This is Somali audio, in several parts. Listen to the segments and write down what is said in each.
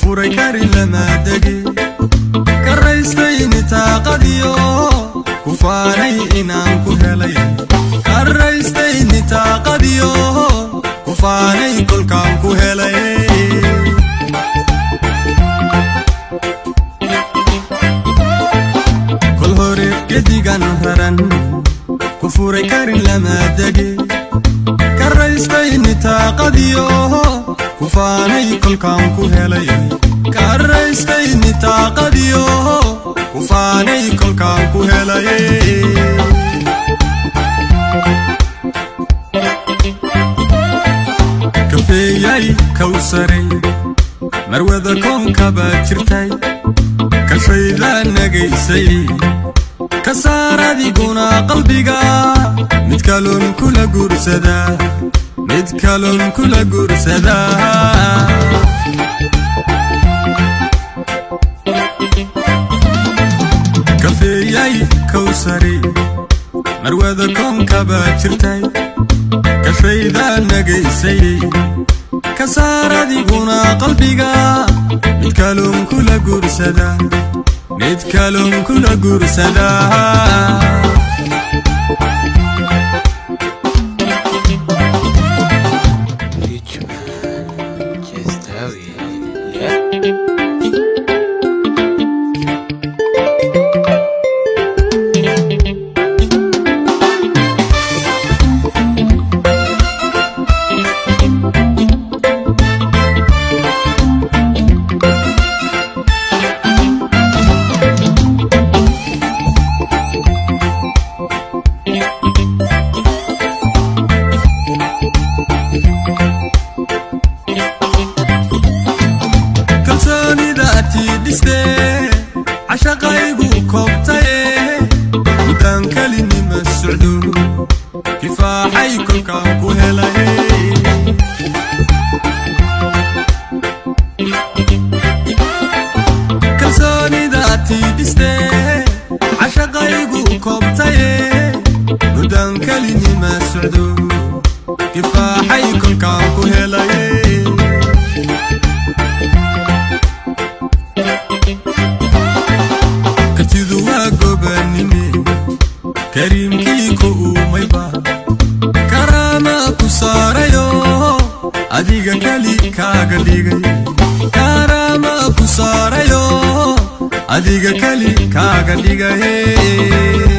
Furay karin lama degi, karaystay nitaaqadiyo, ku faanay inaan ku helay. Karaystay nitaaqadiyo, ku faanay kolkaan ku helay. Kol hore gedigan raran, ku furay karin lama degi, karaystay nitaaqadiyo, ku faanay kolkaan ku helay. Karaystay nitaaqadiyo, ku faanay kolkaan ku helay. Kafeeyay kawsaray, marwada koonkabaa jirtay, kashaydaa nagaysay. Ka saar adiguna qalbiga, mid kaloon kula guursadaa, mid kaloon kula guursadaa. Kafeeyay kawsari, marwada koonkabaa jirtay, kashaydaa nagaysay. Ka saar adiguna qalbiga, mid kaloon kula guursadaa, mid kaloon kula guursadaa. Rich man, just yeah. Kalsoonida atii dhistee, cashaqaygu koobtaye, muddaan kelinima socdo, kifaaxay kolkaan ku helay. Kalsoonida atii dhistee, cashaqaygu koobtaye, muddaan kelinima socdo, kifaaxay kolkaan ku helay. Kartidu waa gobanime, kariimkii ku uumayba karaama ku saarayo, adiga keli kaaga dhigay. Karaama ku saarayo, adiga keli kaaga dhigay.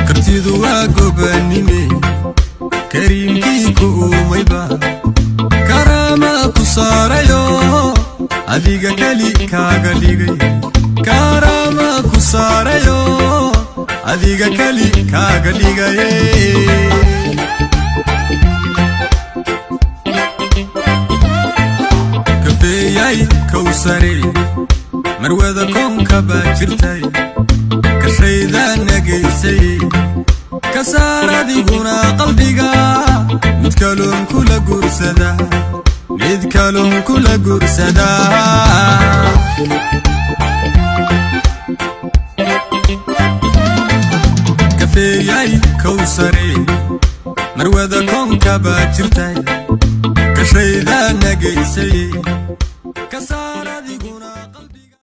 Kartidu waa gobanime, kariimkii ku uumayba karaama ku saarayo, adiga keli kaaga dhigay. Karaama ku saarayo, adiga keli kaaga dhigay. Kafeeyay kawsare, marwada koonkabaa jirtay, kashaydaa nagaysay. Ka saar adiguna qalbiga, mid kaloon kula guursadaa, mid kaloon kula guursadaa. Kafeeyay kawsare, marwada koonkabaa jirtay, kashaydaa nagaysay. Ka saar adiguna.